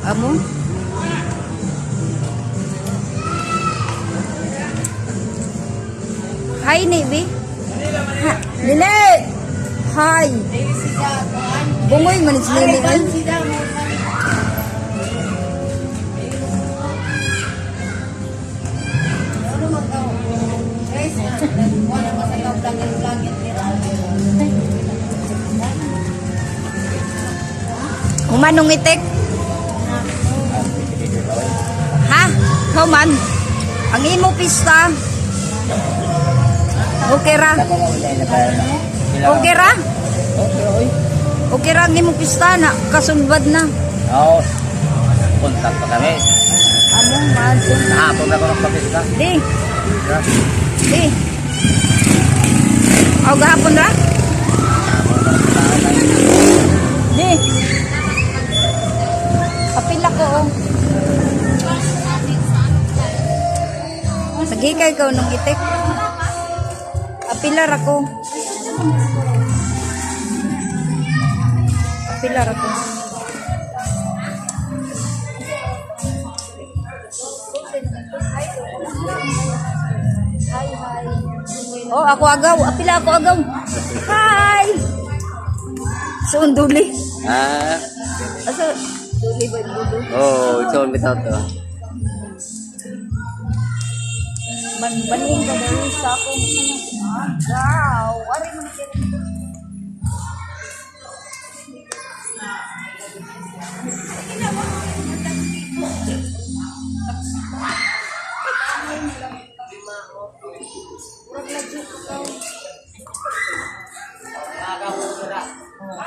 Amo? Hi, Navy. Ha, Nene! Hi! Bungoy man si Nene, eh. Humanong itik. Ha? Human. Ang imo pista. Okay ra. Okay ra. Okay, oy. Okay ra ang imong pista na kasulbad na. Oo. Kontak pa kami. Amo man. Kahapon na ako nagpapista. Di. Di. Aw gahapon ra? Di. Apila ko oh. Sagikay ka nung itik. Apila ra ko. Apila ra ko. Hi, hi. Oh, ako agaw. Apila ako agaw. Hi! So, duli. Ah. Asa, duli ba yung dulo? Oh, ito ang bitaw to. Man, baling ka dali sa akong agaw. Ari man kiri.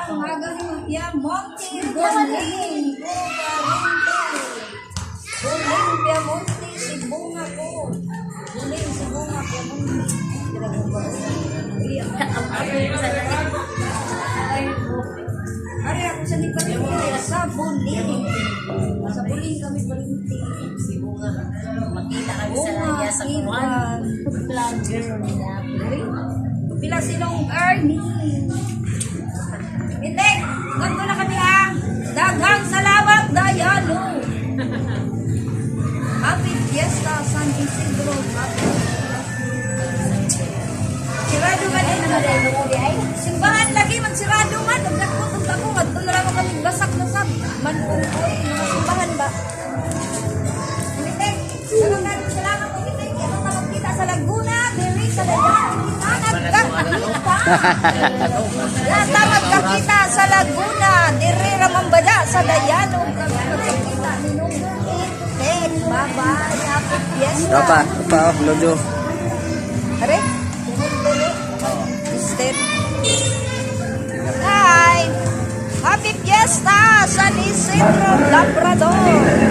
Ang aga ni Piamonte, Guling, Guling, Piamonte, Sibunga ko. Guling, Sibunga, Piamonte. Ari ako sa Nipalingti, sa Buling. Sa Buling kami palingti. Sibunga. Makita kami sa Bunga, laya sa kuwan. Ivan. Vlogger nila. Uy, pila silong Ernie. Hindi, ganito na kami ha. Daghang salamat, Dayano. Happy Fiesta, San Isidro. Happy Sirado man din naman. Simbahan lagi man sirado man. Ang dako tong ako ngadto na lang kami basak na sab. Man oy, mga simbahan ba. Hindi, daghang salamat og hindi kita ta magkita sa Laguna, diri sa Dayan, kita nagkakita. Lata magkakita sa Laguna, diri ra man bada sa Dayan ug kami magkakita ninong Itek. Bye-bye. Happy Fiesta. Rapa, rapa, oh, lodo. Are? Mister. Hi! Happy Fiesta San Isidro Labrador!